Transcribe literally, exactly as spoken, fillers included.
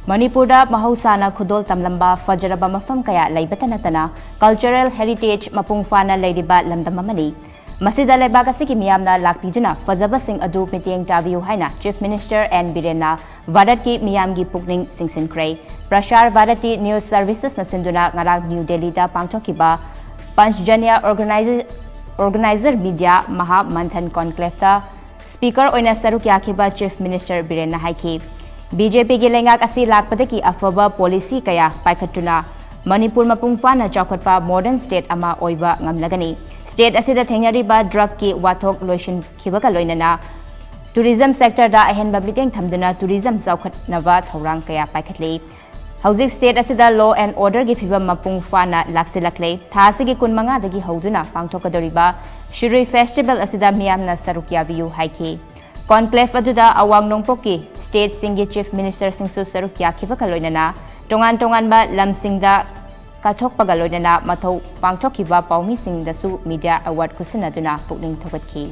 ꯃꯅꯤꯄꯨꯔꯗ ꯃꯍꯧꯁꯥꯅ ꯈꯨꯗꯣꯜ ꯇꯝꯂꯝꯕ ꯐꯖꯔꯕ ꯃꯐꯝ ꯀꯌꯥ ꯂꯩꯕꯇ ꯅꯠꯇꯅ cultural heritage ꯃꯄꯨꯡ ꯐꯥꯅ ꯂꯩꯔꯤꯕ ꯂꯝꯗꯝ ꯑꯃꯅꯤ꯫ ꯃꯁꯤꯗ ꯂꯩꯕꯥꯛ ꯑꯁꯤꯒꯤ ꯃꯤꯌꯥꯝꯅ ꯂꯥꯛꯄꯤꯗꯨꯅ ꯐꯖꯕꯁꯤꯡ ꯑꯗꯨ ꯃꯤꯠꯌꯦꯡ ꯇꯥꯕꯤꯌꯨ ꯍꯥꯏꯅ Chief Minister ꯑꯦꯟ ꯕꯤꯔꯦꯟꯅ ꯚꯥꯔꯠꯀꯤ ꯃꯤꯌꯥꯝꯒꯤ ꯄꯨꯛꯅꯤꯡ ꯆꯤꯡꯁꯤꯟꯈ꯭ꯔꯦ꯫ Prasar Bharati News Servicesꯅ ꯁꯤꯟꯗꯨꯅ ꯉꯔꯥꯡ ꯅ꯭ꯌꯨ ꯗꯦꯜꯂꯤꯗ ꯄꯥꯡꯊꯣꯛꯈꯤꯕ Panchjanya Organizer, Organizer Media Maha Manthan Conclaveꯇ Speaker ꯑꯣꯏꯅ ꯁꯔꯨꯛ ꯌꯥꯈꯤꯕ Chief Minister ꯕꯤꯔꯦꯟꯅ ꯍꯥꯏꯈꯤ, BJPꯒꯤ ꯂꯩꯉꯥꯛ ꯑꯁꯤ ꯂꯥꯛꯄꯗꯒꯤ ꯑꯐꯕ policy ꯀꯌꯥ ꯄꯥꯏꯈꯠꯇꯨꯅ ꯃꯅꯤꯄꯨꯔ ꯃꯄꯨꯡ ꯐꯥꯅ ꯆꯥꯎꯈꯠꯄ modern state ꯑꯃ ꯑꯣꯏꯕ ꯉꯝꯂꯒꯅꯤ꯫ State ꯑꯁꯤꯗ ꯊꯦꯡꯅꯔꯤꯕ drugꯀꯤ ꯋꯥꯊꯣꯛ ꯂꯣꯏꯁꯤꯟꯈꯤꯕꯒ ꯂꯣꯏꯅꯅ tourism sectorꯗ ꯑꯍꯦꯟꯕ ꯃꯤꯠꯌꯦꯡ ꯊꯝꯗꯨꯅ tourism ꯆꯥꯎꯈꯠꯅꯕ ꯊꯧꯔꯥꯡ ꯀꯌꯥ ꯄꯥꯏꯈꯠꯂꯤ꯫ ꯍꯧꯖꯤꯛ state ꯑꯁꯤꯗ law and orderꯒꯤ ꯐꯤꯕꯝ ꯃꯄꯨꯡ ꯐꯥꯅ ꯂꯥꯛꯁꯤꯜꯂꯛꯂꯦ꯫ ꯊꯥ ꯑꯁꯤꯒꯤ ꯀꯨꯟꯃꯉꯥꯗꯒꯤ ꯍꯧꯗꯨꯅ ꯄꯥꯡꯊꯣꯛꯀꯗꯧꯔꯤꯕ ꯁꯤꯔꯨꯏ festival ꯑꯁꯤꯗ ꯃꯤꯌꯥꯝꯅ ꯁꯔꯨꯛ ꯌꯥꯕꯤꯌꯨ ꯍꯥꯏꯈꯤ꯫ Conclave ꯑꯗꯨꯗ ꯑꯋꯥꯡ ꯅꯣꯡꯄꯣꯛꯀꯤ stateꯁꯤꯡꯒꯤ Chief Ministerꯁꯤꯡꯁꯨ ꯁꯔꯨꯛ ꯌꯥꯈꯤꯕꯒ ꯂꯣꯏꯅꯅ ꯇꯣꯉꯥꯟ ꯇꯣꯉꯥꯟꯕ ꯂꯝꯁꯤꯡꯗ ꯀꯠꯊꯣꯛꯄꯒ ꯂꯣꯏꯅꯅ ꯃꯊꯧ ꯄꯥꯡꯊꯣꯛꯈꯤꯕ ꯄꯥꯎꯃꯤꯁꯤꯡꯗꯁꯨ media award ꯈꯨꯠꯁꯤꯟꯅꯗꯨꯅ ꯄꯨꯛꯅꯤꯡ ꯊꯧꯒꯠꯈꯤ꯫